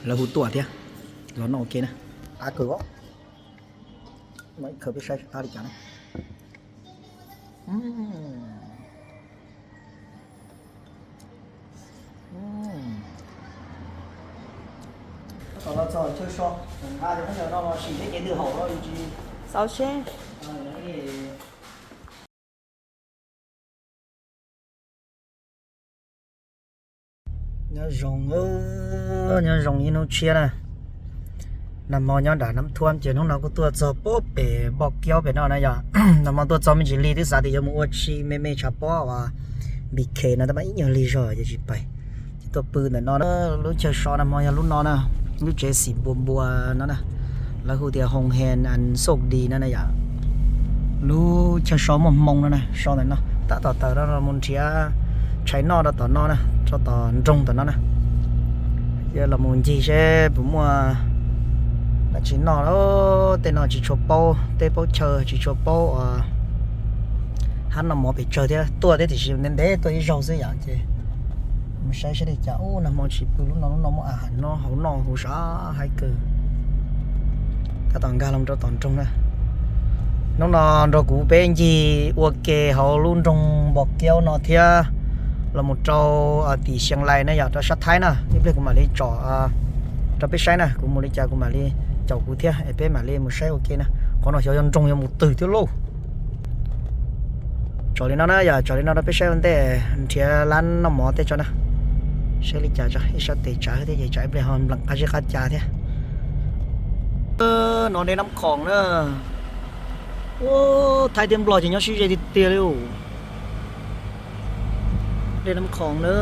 Lawv hu tuaj thiab, los noj ua ke na. Qab kawg os. Khaws peb saib qab li cas na. Tab tom los txog chaw so, nqa cov khaub ncaws no los sim seb kev twg haum los tsis xaus seb. Nyob zoo, nyob zoo ib hnub tshiab na. Nag hmo nyob nram Nab Thuam ces hnub no kuj tuaj txog pem Npoj Kiaub pem no na yom. Nag hmo tuaj txog me ntsis lig twb xav tias yuav mus ua si me me tshav pob uas B K no tab mas ib nyuag lig zog ces tsis pais. Ces tuaj pw ntawm no, lub chaw so nag hmo yog lub no na, lub tsev xim npua npua no na. Lawv hu tias Hoo Hen and Xoj Dis no na yom. Lub chaw so muaj hmoo no na, so ntawm no, tab tom tawm no los mus nrhiav tshais noj rau tom no na, rau tom nroog tom no na. Yog los mus ncig seb puas muaj dab tsi noj. Tej no tsis tshua paub, tej paub chaw tsis tshua paub uas hab noj mov pes tsawg thiab, tuaj thiab tiam sis ntev ntev tuaj ib zaug xwb yom. Ces mus saib saib li cas. Ub, nag hmo tsis pw lub no, lub no muaj a has noj hauv noj huv sav haib kawg. Tab tom nkag los rau tom nroog na. Hnub no nrog kuv peb ncig ua ke hauv lub nroog Npoj Kiaub no thiab los mus rau tim Xeev Laij na yom, rau sab Thaib na. Ib pliag kuv mam li tsom rau peb saib na, kuv mus li cas kuv mam li caum kuv thiab es peb mam li mus saib ua ke na. Qhov no xyov yog nroog yuav mus twg thiab lauj. Tsom li no na yom, tsom li no rau peb saib ua ntej nrhiav lab noj mov tej tso na. Saib li cas tso, ib sab tes tsav thiab ces tsam ib pliag ho npleem qab zib qab ca thiab. No dej Nab Khoom na. Ub, Thaib thiab Nplog ces nyob sib ze tiag tiag li. Dej Nab Khoom na.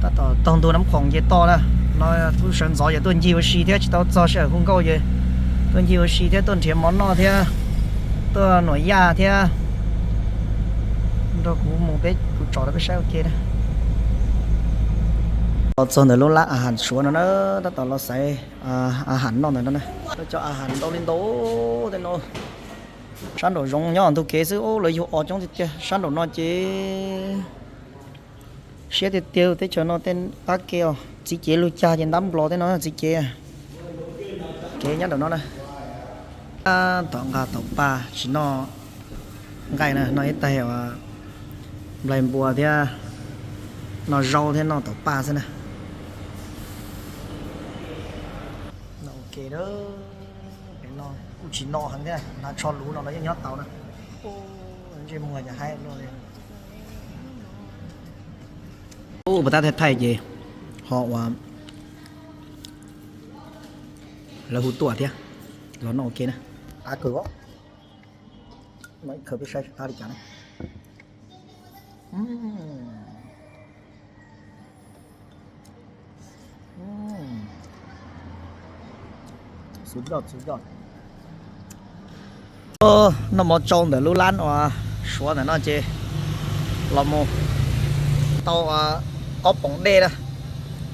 Tab tom taug ntug Nab Khoom ces toj na. No kuv sawv ntxov ces tuaj ncig ua si thiab tsis tau txog sij hawm hu nkauj ces tuaj ncig ua si thiab tuaj nrhiav mov noj thiab tuaj nuam yaj thiab. Nrog kuv mus peb, kuv tsom rau peb saib ua ke na. Los txog ntawm lub lab a has Suav no na, tab tom los xaiv a has noj ntawm no na. Lawv cov a has ntau li ntau tej no. Sab nraum zoov nyob ntug kev xwb, lawv yug os coob tiag tiag. Sab nraum no ces siab tiag tiag, teb chaws no tej qab ke os, txiv cev lug cag ces ntab nplos tej no txiv cev. Kev nyob nraum no na. Tom nqa taum paj tsis noj nqaij na, noj ib taig nplai npua thiab, noj zaub thiab noj taum paj xwb na. Noj ua ke, pem no kuj tsis no heev thiab, hnav tsho luv no los yeej nyob tau na. Ntsej muag cas haib luaj li. Ub, puas tab thaij thaij ces ho uas lawv hu tuaj thiab, los noj ua ke na. Qab kawg os. Khaws peb saib qab li cas na. Noj mov tsau ntawm lub lab uas Suav ntawm no ces los mus tau ob poom dej na,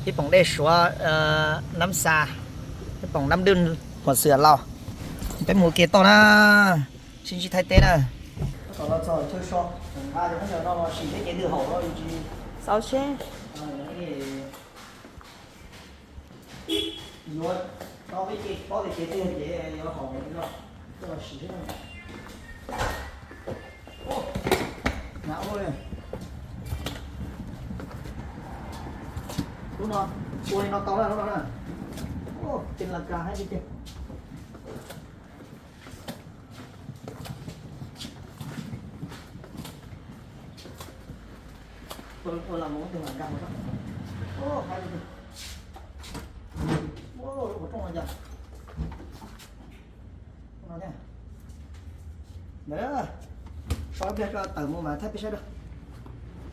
ib poom dej Suav, nab xa, ib poom nab dwj, huam xwm laus. Peb mus ua ke toj na, sib ntsib Thaib teb na. Xaus seb. Lub no ua li no tau na, lub no na. Ces las kas haib tiag tiag. Ua las mus tus las kas mus. Haib tiag tiag. Ua rooj no cas. Ntawd, so ib pliag tawm mus mas thaij peb saib rau.